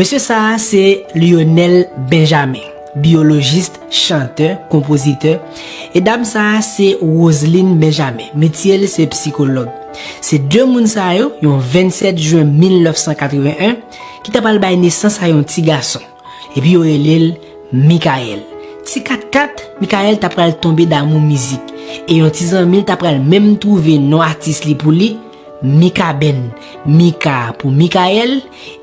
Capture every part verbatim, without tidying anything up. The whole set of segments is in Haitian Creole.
Mesye sa a se Lionel Benjamin, biyolojis, chantè, konpozitè, e dam sa a se Roseline Benjamin, metye l se sikològ. Se de moun sa yo, yon vennsèt jen mil nèf san katreven en, ki ta pral bay nesans a yon ti gason. Epi yo rele l Michael. Ti katkat, Michael ta pral tonbe damou mizik. E yon ti zanmi l ta pral menm twouve non atis li pou li, Mikaben. Mika pou Michael,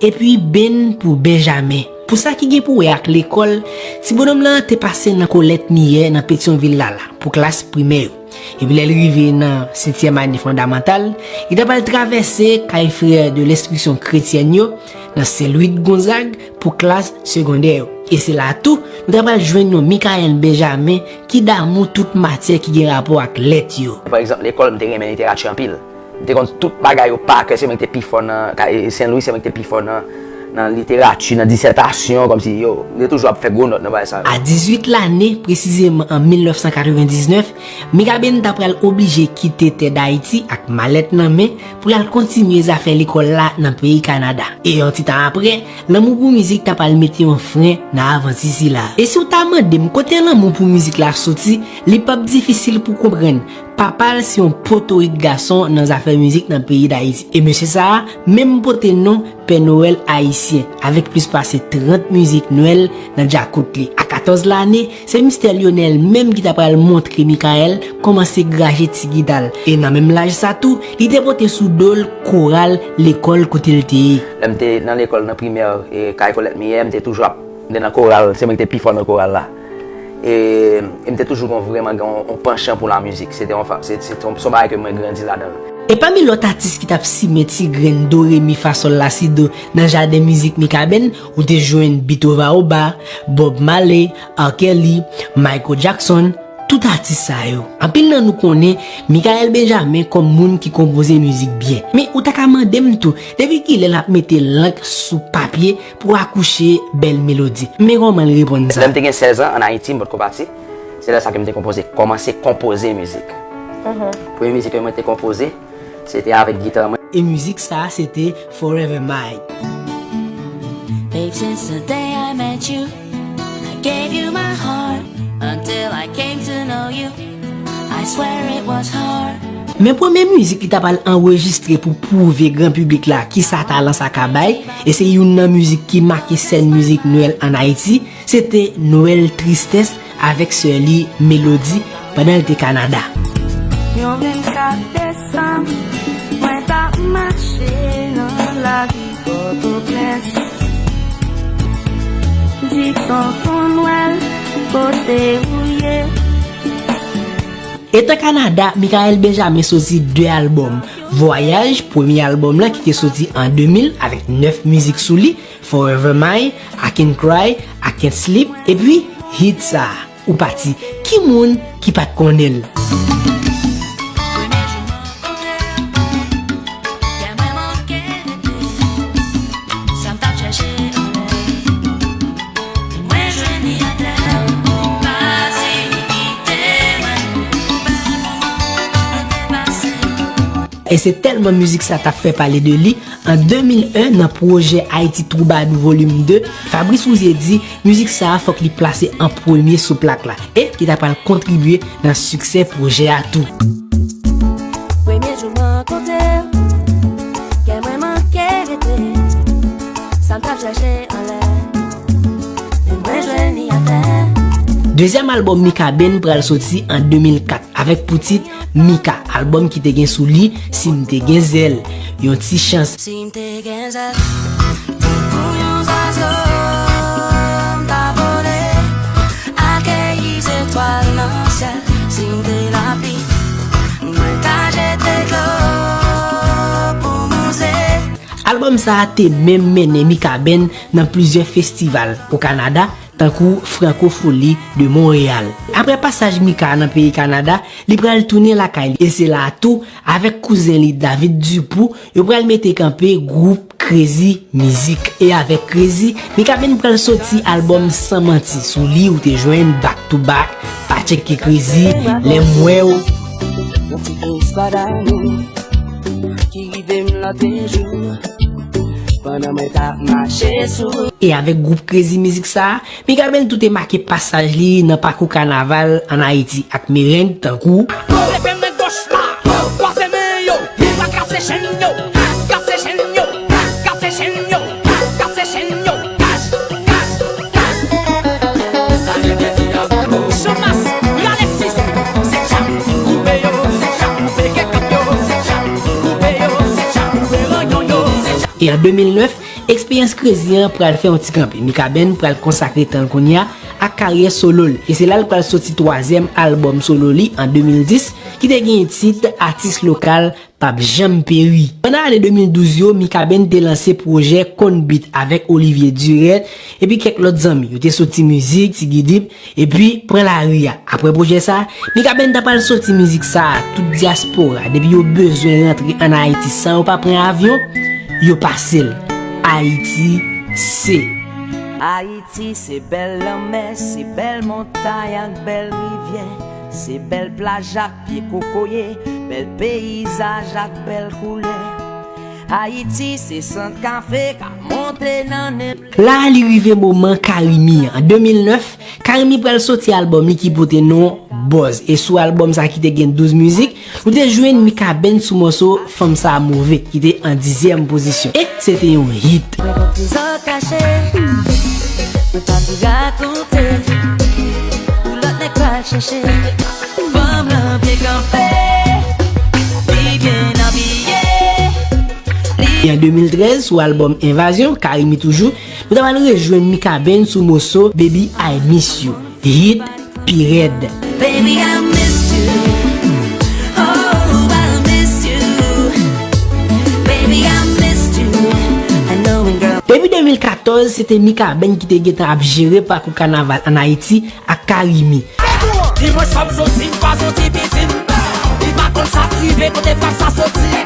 epi Ben pou Benjamin. Pou sa ki gen pou wè ak lekòl, ti bonòm lan te pase nan Kolèt Miyè nan Petyonvil la la, pou klas primè yo. Epi lè l rive nan setyèm ane fondamantal, li ta pral travèse kay Frères de l'Instruction Chrétienne yo nan Sen Lwi Gonzag pou klas segondè yo. E se la tou, nou ta pral jwenn yon Michael Benjamin ki damou tout matyè ki gen rapò ak lèt yo. Pa egzanp, lekòl, m te renmen literati anpil. M te konn tout bagay yo pa kè, se mwen ki te pi fò nan, ka-, e, Sen Lwi, se mwen ki te pi fò nan, nan literati, nan disètasyon, kòmsi, yo, m te toujou ap fè gwo nòt nan bagay sa yo. A dizuit lane, presizeman an mil nèf san katrevendiznèf, Mikaben ta pral oblije kite tè Dayiti ak malèt nan men pou l al kontinye zafè lekòl la nan peyi Kanada. E yon ti tan apre, lanmou pou mizik ta pral mete yon fren nan avanti sila. E si w ta mande m kote lanmou pou mizik la soti, li p ap difisil pou konprann. Papa l se yon potorik gason nan zafè mizik nan peyi Dayiti. E mesye sa a menm pote non Pè Nwèl ayisyen, avèk plis pase trant mizik Nwèl nan djakout li. A katòz lane, se mistè Lionel menm ki ta pral montre Michael kòman se graje ti gita l. E nan menm laj sa tou, li te pote sou do l koral lekòl kote l te ye. Lè m te nan lekòl, nan primè, e, kay Kolèt Miyè, m te toujou ap, m te nan koral, se mwen ki te pi fò nan koral la. E, e m te toujou gon, vrèman gen yon, yon panchan pou lamizik. Se te yon fa-, se, se, se yon, se yon bagay ke mwen grandi ladan l. E pami lòt atis ki t ap simen ti grenn do, re, mi, fa, sòl, la, si, do nan jaden mizik Mikaben, ou te jwenn Beethoven Oba, Bob Marley, R. Kelly, Michael Jackson, tout atis sa yo. Anpil nan nou konnen Michael Benjamin kòm moun ki konpoze mizik byen. Men ou ta ka mande m tou, depi kilè l ap mete lank sou papye pou akouche bèl melodi? Men kòman l reponn sa. Lè m te gen sèz an, ann Ayiti, m potko pati. Se lè sa ke m te konpoze, kòmanse konpoze mizik. Premye mizik ke mwen te konpoze, se te avèk gita mwen. E mizik sa a, se te Forever Mine. Babe, since the day I met you, I gave you my heart. Until I came to know you, I swear it was hard. Men premye mizik li ta pral anrejistre pou pwouve gran piblik la kisa talan sa ka bay, e se youn nan mizik ki make sèn mizik Nwèl ann Ayiti, se te Nwèl Tristès avèk sè li Melody pandan l te Kanada. Yon vennkat desanm, mwen t ap mache nan lari Pòtoprens. Di tonton Nwèl, kote ou ye? Etan Kanada, Michael Benjamin soti de albòm. Voyage, premye albòm lan ki te soti an de mil avèk nèf mizik sou li, Forever Mine, I Can Cry, I Can't Sleep, epi hit sa, Ou Pati. Ki moun ki pa t konnen l? E se tèlman mizik sa t ap fè pale de li, an de mil en, nan pwojè Ayiti Twoubadou Volim de, Fabrice Rouzier di mizik sa a fòk li plase an premye sou plak la, e ki ta pral kontribye nan siksè pwojè a tou. Premye jou m rankontre w, kè mwen manke rete, sa m t ap chèche anlè, men mwen jwenn li atè. Dezyèm albòm Mikaben pral soti an de mil kat avèk pou tit Mika, albòm ki te gen sou li Si m te gen zèl, Yon ti chans. Si m te gen zèl, tankou yon zwazo, m ta vole, akeyi zetwal nan syèl. Si m te lapli, mwen ta jete dlo pou mouze. Albòm sa a te menm mennen Mikaben nan plizyè festival o Kanada, tankou Francofolie de Montréal. Apre pasaj Mika nan peyi Kanada, li pral tounen lakay li, e se la a tou, avèk kouzen li David Dupou, yo pral mete kanpe gwoup Crazy Music. E avèk Crazy, Mikaben pral soti albòm San Manti. Sou li ou te jwenn Back to Back, Pa Tcheke Crazy, Lè m wè w. Yon ti istwa damou ki rive m lòt jou. Pandan mwen t ap mache sou. E avèk gwoup Krezi Mizik sa a, Mikaben tou te make pasaj li nan pakou kanaval ann Ayiti ak mereng tankou. Leve men goch la, kwaze men yo, li va kase chenn yo, kase chenn yo, kase chenn yo, kase chenn yo, kach, kach, kach. Chanmas, rale sis, se tchap, koupe yo, se tchap, koupe kekap yo, se tchap, koupe yo, se tchap, koupe ranyon yo, se tchap. E an de mil nèf, eksperyans Krezi an pral fè yon ti kanpe. Mikaben pral konsakre tan l kounye a ak karyè solo l. E se la l pral soti twazyèm albòm solo li an de mil dis, ki te genyen tit Atis Lokal p ap janm peri. Pandan ane de mil douz yo, Mikaben te lanse pwojè Konn Beat avèk Olivier Durette epi kèk lòt zanmi. Yo te soti mizik, Ti Gidip, epi pran lari a. Apre pwojè sa, Mikaben ta pral soti mizik sa a, tout dyaspora, depi yo bezwen rantre ann Ayiti san yo pa pran avyon, yo pase l. Ayiti se. Ayiti se bèl lanmè, se bèl montay ak bèl rivyè, se bèl plaj ak pye kokoye, bèl peyizaj ak bèl koulè. Ayiti se sant kafe k ap monte nan nen. La a li rive moman Carimi an. An de mil nèf, Carimi pral soti albòm li ki pote non Buzz. E sou albòm sa ki te gen douz mizik, nou te jwenn Mikaben sou mòso Fanm Sa Move, ki te an dizyèm pozisyon. E se te yon hit. Mwen gon trezò kache, ou pa vle rakonte, pou lòt nèg pa al chèche. Fanm lan byen kanpe, li byen abiye. E an de mil trèz, sou albòm Envazyon, Carimi toujou, nou ta pral rejwenn Mikaben sou moso Baby I Miss You, hit pi rèd. Baby, I missed you. Oh, I missed you. Baby, I missed you. I know, girl. Depi de mil katòz, se te Mikaben ki te gentan ap jere pakou kanaval ann Ayiti ak Carimi. Di mwen sa m soti, m pa soti piti m. Li pa konn sa k rive, kote frap sa soti.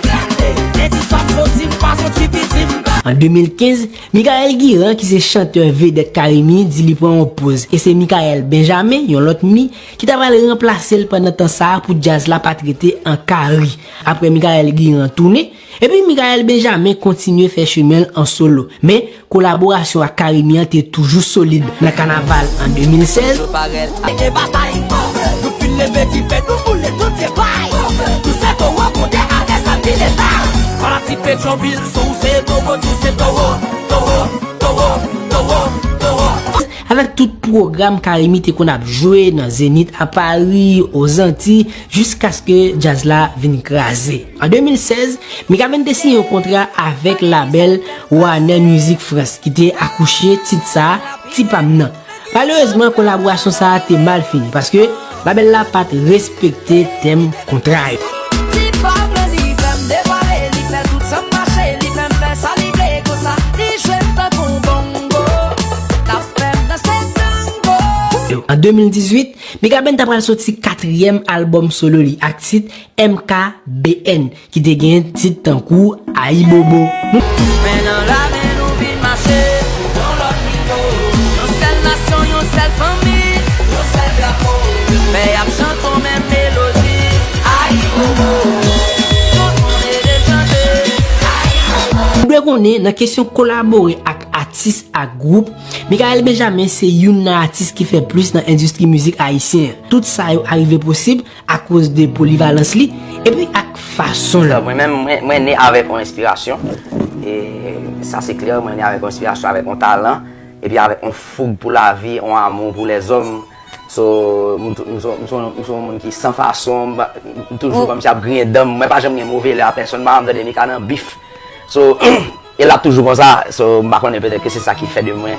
Men di sa m soti, m pa soti piti m. An de mil kenz, Michael Guirand, ki se chantè vedèt Carimi, di li pran yon poz. E se Michael Benjamin, yon lòt Mi, ki ta pral ranplase l pandan tan sa a pou djaz la pa t rete an kari. Apre Michael Guirand tounen, epi Michael Benjamin kontinye fè chemen l an solo. Men, kolaborasyon ak Carimi an te toujou solid. Nan kanaval an de mil sèz, yo parèt ak batay. Nou fin leve dife, nou boule tout se bay. Nou se towo konte avè sa ki leta. Pati Petyonvil, si w se towo, di w se towo, towo, towo, towo, towo. Avèk tout pwogram Carimi te konn ap jwe nan Zenith a Paris, Ozanti, jiskaske djaz la vin kraze. An de mil sèz, Mikaben te siyen yon kontra avèk labèl Warner Music France, ki te akouche tit sa a, Ti Pa M nan. Malerezman, kolaborasyon sa a te mal fini, paske labèl la pa t respekte tèm kontra yo. Ti Pa M nan, li fè m devwale, li fè tout sa m mache, li fè m fè sa li vle, konsa li jwe m tankou bongo, l ap fè m danse tango. An de mil dizuit, Mikaben ta pral soti katriyèm albòm solo li ak tit M K B N, ki te gen tit tankou Ayibobo. Men nan lame nou vin mache pou yon lòt nivo. Yon sèl nasyon, yon sèl fanmi, yon sèl drapo. Pèp ap chante yon menm melodi. Ayibobo. Tout moun rele chante. Ayibobo. Ou dwe konnen, nan kesyon kolabore ak atis ak gwoup, Michael Benjamin se youn nan atis ki fè plis nan endistri mizik ayisyen an. Tout sa yo arive posib akoz de polivalans li, epi ak fason l. Mwen menm, mwen, mwen ne avèk yon enspirasyon. E sa se klè, mwen ne avèk yon enspirasyon, avèk yon talan, epi avèk yon foug pou lavi, yon amou pou lèzòm. So, m tou-, m se, m se, m se yon moun ki san fason, m pa, m toujou kòmsi ap griyen dan m, mwen pa janm gen move lè a pèsonn, m pa janm tande Mika nan bif. So, e l ap toujou konsa. So, m pa konnen, petèt ke se sa ki fè de mwen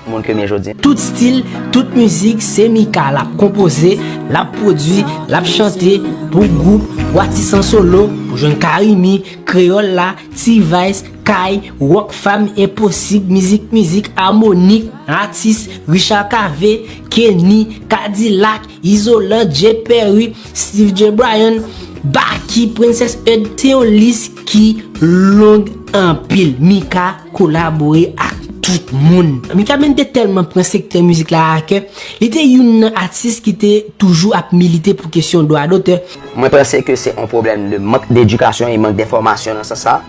moun ke m ye jodi a. Tout stil, tout mizik, se Mika l ap konpoze, l ap pwodui, l ap chante pou gwoup, pou atis an solo, pou jwenn Carimi, Kreyòl la, T-Vice, Kay, Rockfam, Enposib, Mizik Mizik, Harmonik, Atis, Richard Cavé, Kenny, Kadilak, Izolan, Jay Perry, Steve J Bryan, Baky, Princess Eud, se yon lis ki long anpil. Mika kolabore ak tout moun. Mikaben te tèlman pran sektè mizik la a kè, li te youn nan atis ki te toujou ap milite pou kesyon dwa dotè. Mwen panse ke se yon pwoblèm de mank d'edikasyon e mank d'enfòmasyon nan sans sa.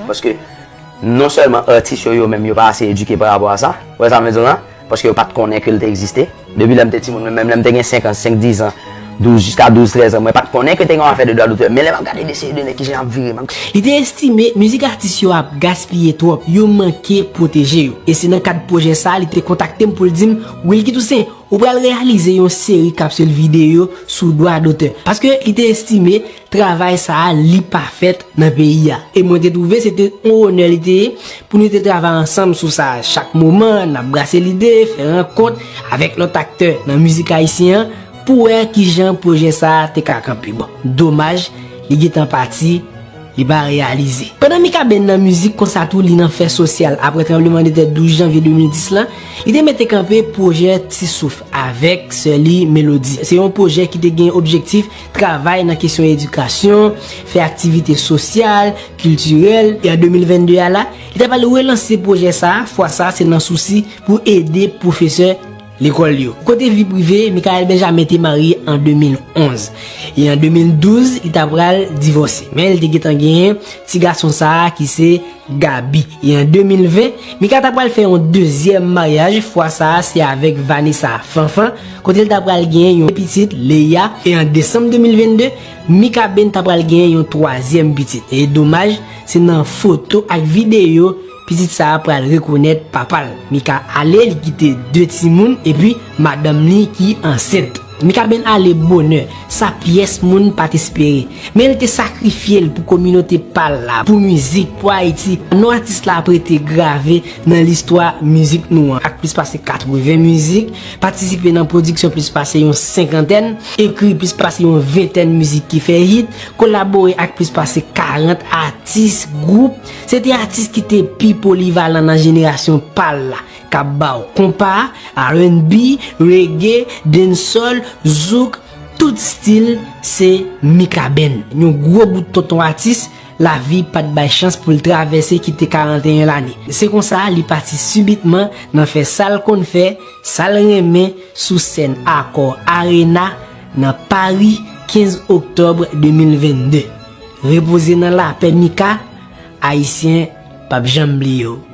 Paske Non sèlman atis yo, yo menm, yo pa ase edike pa rapò a sa, ou wè sa m vle di w la, paske yo pa t konnen ke l te egziste. Depi lè m te timoun, menm lè m te gen senk an, senk, diz an, douz, jiska douz, trèz an, mwen pa t konnen ke te gen yon afè de dwa dotè. Men lè m ap gade de seri de nèg kijan y ap vire, m ap Li te estime mizik atis yo ap gaspiye twòp, yo manke pwoteje yo. E se nan kad pwojè sa a, li te kontakte m pou l di m, Wilky Toussaint, ou pral reyalize yon seri kapsil videyo sou dwa dotè. Paske li te estime travay sa a, li pa fèt nan peyi a. E mwen te twouve se te yon onè li te ye pou nou te travay ansanm sou sa a. Chak moman, n ap brase lide, fè rankont avèk lòt aktè nan mizik ayisyen an pou wè kijan pwojè sa a te ka kanpe. Bon, domaj, li gentan pati, li pa reyalize. Pandan Mikaben nan mizik konsa tou, li nan fè sosyal. Apre tranblemanntè douz janvye de mil dis lan, li te mete kanpe pwojè Ti Souf avèk sè li Melody. Se yon pwojè ki te gen objektif travay nan kesyon edikasyon, fè aktivite sosyal, kiltirèl. E an de mil vennde a la, li ta pral relanse pwojè sa a, fwa sa a se nan sousi pou ede pwofesè lekòl yo. Kote vi prive, Michael Benjamin te marye an de mil onz. E an de mil douz, li ta pral divòse. Men li te gentan genyen ti gason sa a ki se Gaby. E an de mil ven, Mika ta pral fè yon dezyèm maryaj, fwa sa a se avèk Vanessa Fanfan, kote l ta pral genyen yon pitit, Leia. E an desanm de mil vennde, Mikaben ta pral genyen yon twazyèm pitit. E domaj, se nan foto ak videyo pitit sa a pral rekonèt papa l. Mika ale, li kite de timoun epi madanm li ki ansent. Mikaben ale bonè, sa pyès moun pa t espere. Men li te sakrifye l pou kominote pa l la, pou mizik, pou Ayiti. Non atis la ap rete grave nan listwa mizik nou an. Ak plis pase katreven mizik, patisipe nan pwodiksyon plis pase yon senkantèn, ekri plis pase yon ventèn mizik ki fè hit, kolabore ak plis pase karant atis, gwoup. Se te atis ki te pi polivalan nan jenerasyon pa l la, k ap ba w konpa, R and B, reggae, dancehall, zouk, tout stil se Mikaben. Yon gwo bout tonton atis, lavi pa t bay chans pou l travèse kite karanteyen lane. Se konsa, li pati sibitman nan fè sa l konn fè, sa l renmen, sou sèn Accor Arena nan Pari, kenz oktòb de mil vennde. Repoze nan lapè, Mika, Ayisyen p ap janm bliye w.